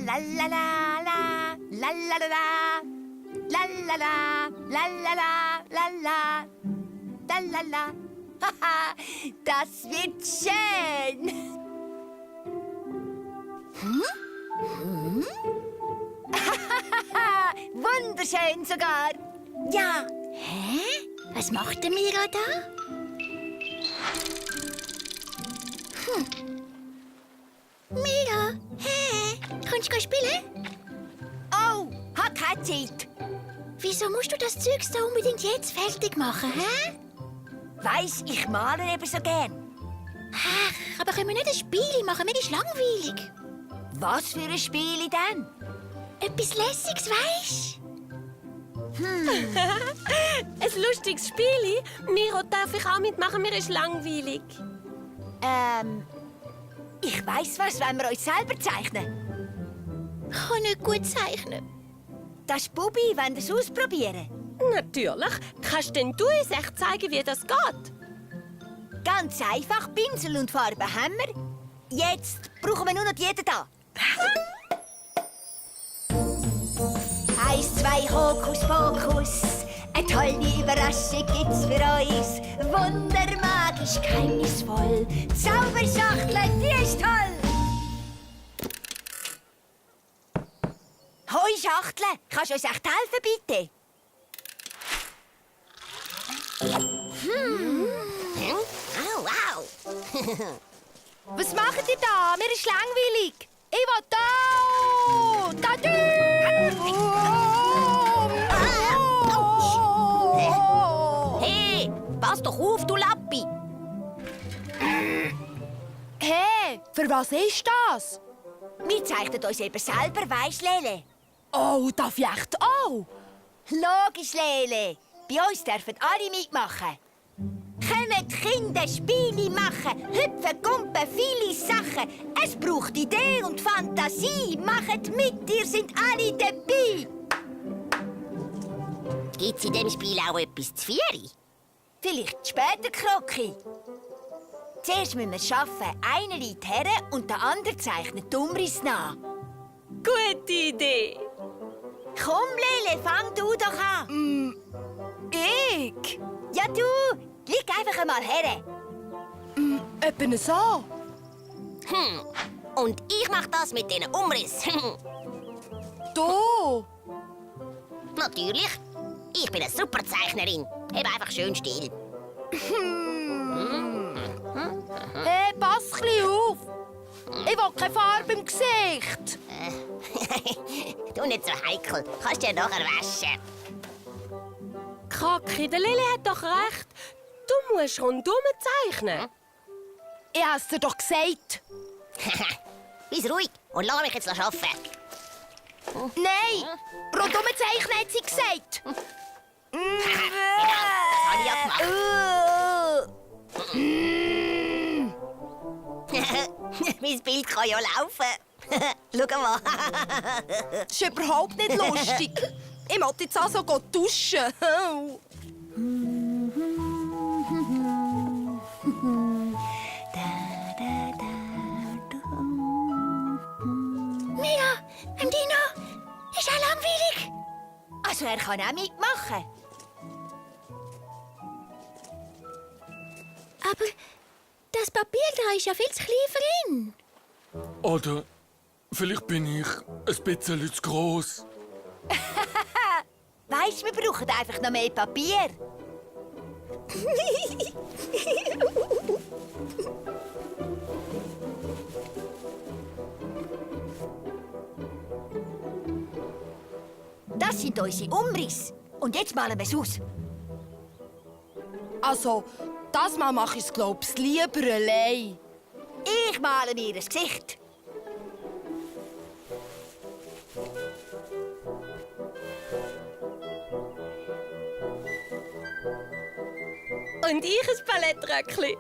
la la la la, la la la la, la la la, la la la, la la, la la la. Haha, das wird schön. Wunderschön sogar. Ja. Hä? Was macht der Mira da? Mira, hä? Kannst du spielen? Oh, hat keine Zeit. Wieso musst du das Zeugs da unbedingt jetzt fertig machen, hä? Weiss, ich male eben so gern. Ach, aber können wir nicht ein Spiel machen? Mir ist langweilig. Was für ein Spiel denn? Etwas Lässiges, weisst? Ein lustiges Spiel. Miro, darf ich auch mitmachen? Mir ist langweilig. Ich weiss was, wenn wir uns selber zeichnen. Ich kann nicht gut zeichnen. Das ist Bubi, wenn wir es ausprobieren. Natürlich. Kannst denn du uns echt zeigen, wie das geht? Ganz einfach, Pinsel und Farbe haben wir. Jetzt brauchen wir nur noch die da. 1, 2, Hokus Pokus. Eine tolle Überraschung gibt's für uns. Wundermagisch, geheimnisvoll. Zauberschachtel, die ist toll. Hoi, Schachtel, kannst du uns echt helfen, bitte? Oh, wow. Was macht ihr da? Mir ist langweilig. Ich will da! Da Hey, pass doch auf, du Lappi. Hey, für was ist das? Wir zeichnen uns eben selber, weisst, Lele? Oh, darf ich echt auch? Logisch, Lele. Bei uns dürfen alle mitmachen. Kommen Kinder Spiele machen, hüpfen, gumpen, viele Sachen. Es braucht Idee und Fantasie. Macht mit, ihr sind alle dabei. Gibt's in dem Spiel auch etwas zu vieri? Vielleicht später, Krocki. Zuerst müssen wir es schaffen. Einer liegt her und der andere zeichnet die Umrisse nach. Gute Idee. Komm, Lele, fang du doch an. Ich? Ja, du. Leg einfach einmal her. Etwa so. Und ich mach das mit diesen Umrissen. Du? Natürlich. Ich bin eine super Zeichnerin. Hab einfach schön still. Hey, pass ein bisschen auf. Ich will keine Farbe im Gesicht. Du nicht so heikel. Kannst du ja nachher waschen. Kaki, der Lili hat doch recht. Du musst rundum zeichnen. Ich hab's dir doch gesagt. Bist ruhig und lass mich jetzt arbeiten. Nein, rundum zeichnen hat sie gesagt. Genau, das habe ich ja gemacht. Mein Bild kann ja laufen. Schau mal. Das ist überhaupt nicht lustig. Ich muss jetzt also duschen. Mira, Dino, ist auch langweilig. Also er kann auch mitmachen. Aber das Papier da ist ja viel zu klein für ihn. Oder vielleicht bin ich ein bisschen zu gross. Weisst, wir brauchen einfach noch mehr Papier. Das sind unsere Umrisse. Und jetzt malen wir es aus. Also, das Mal mache ich es, glaube ich, lieber allein. Ich male mir ein Gesicht. Und ich ein Palettröckchen.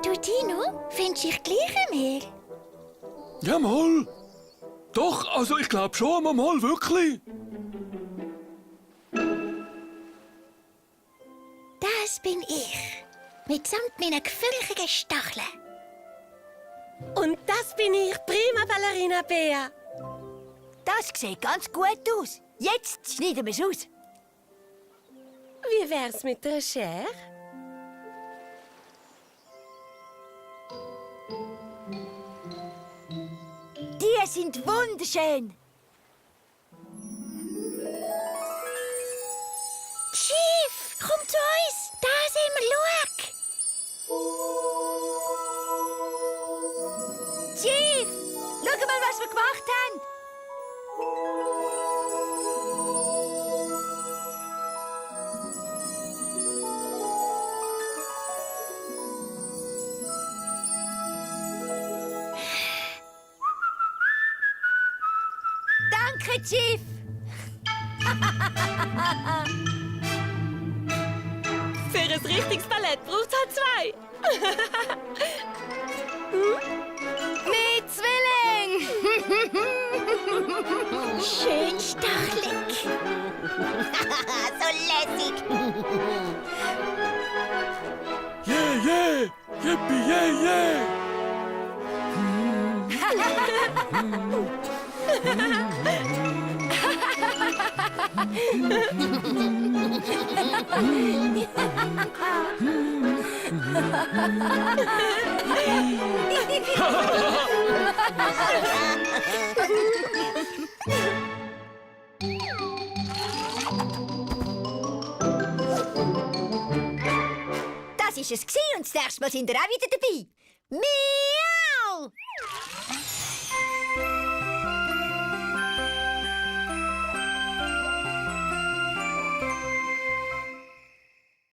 Du, Dino, findest du dich gleich an mir? Ja, mal. Doch, also ich glaube schon, mal, wirklich. Das Das bin ich. Mitsamt meinen gefürchigen Stacheln. Und das bin ich, prima Ballerina Bea. Das sieht ganz gut aus. Jetzt schneiden wir es aus. Wie wär's mit der Schere? Die sind wunderschön. Chief, komm zu uns. Da sind wir, schau. Chief, schau mal, was wir gemacht haben. Danke, Chief. Für ein richtiges Ballett braucht es halt zwei. Mit Zwilling. Schön stachelig. So lässig. Yeah, yeah! Yippie, yeah, yeah! Das ist es gsi und das nächste Mal sind wir auch wieder dabei. Miau!